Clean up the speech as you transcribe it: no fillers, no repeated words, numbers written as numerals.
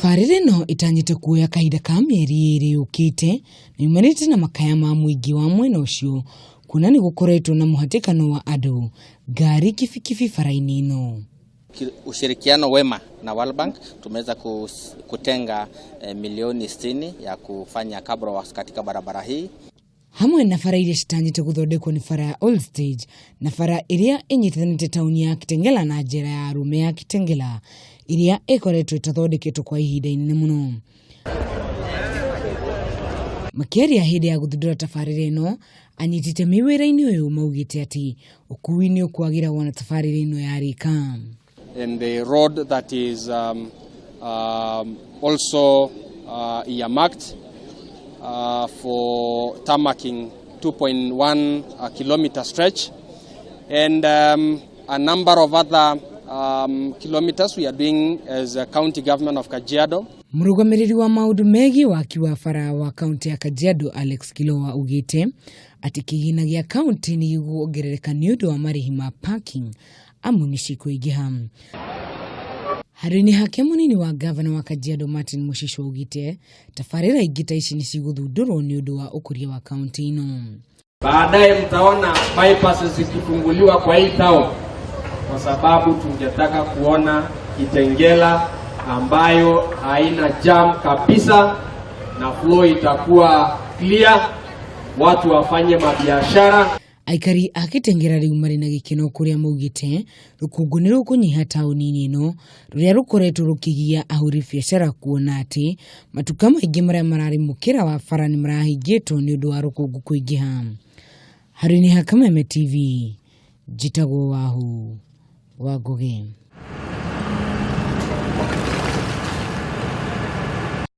Tabarĩra ĩno ĩtanyĩte kuoya kahinda ka mĩeri ĩrĩ yũkĩte na yumanĩte na makaya ma mũingĩ wa mwena ũcio kuona nĩ gũkoretwo na mũhatĩkano wa andũ, ngari, kibikibi bara-inĩ ĩno. Ushirikiano wema na World Bank tumeweza kutenga milioni 60 ya kufanya cabro works katika barabara hii. Hamwe na bara iria citanyĩte gũthondekwo nĩ bara ya Old Stage na bara ĩrĩa ĩnyitithanĩtie taũni ya Kitengela na njera ya arũme ya Kitengela ĩrĩa ĩkoretwo ĩtathondeketwo kwa ihinda inene mũno. Makĩaria hĩndĩ ya gũthundũra tabarĩra ĩno, anyiti itemi wĩra-inĩ ũyũ maugĩte atĩ ũkui nĩ ũkwagĩra wona tabarĩra ĩno yarĩka. And the road that is also earmarked for tarmacking 2.1 kilometer stretch and a number of other kilometers we are doing as a county government of Kajiado. Mũrũgamĩrĩri wa maũndũ megiĩ waki wa bara wa kaunti ya Kajiado Alex Kilowa augĩte atĩ kĩgĩna gĩa kaunti nĩ gĩkuongerereka nĩ ũndũ wa marĩhi ma parking amu nĩ cikũingĩha. Handũ-inĩ hake mũnini wa gavana wa Kajiado Martin Mũcicio augĩte tabarĩra ingĩ ta ici nĩ cigũthundũrwo nĩ ũndũ wa ũkũria wa kaunti ĩno. Baadaye mtaona bypasses zikifunguliwa kwa hii town, kwa sababu tungetaka kuona Kitengela ambayo haina jam kabisa na flow itakuwa clear, watu wafanye mabiashara. Aikari a Kitengela rĩu marĩ na gĩkeno kũrĩa maugĩte rũkũngũ nĩ rũkũnyiha taũni-inĩ ĩno rũrĩa rũkoretwo rũkĩgia ahũri biacara kuona atĩ matuka maingĩ marĩa mararĩ mũkĩra wa bara nĩ marahingĩtwo nĩ ũndũ wa rũkũngũ kũingĩha. Handũ-inĩ ha Kameme TV, njĩtagwo Wahu wa Ngũgĩ.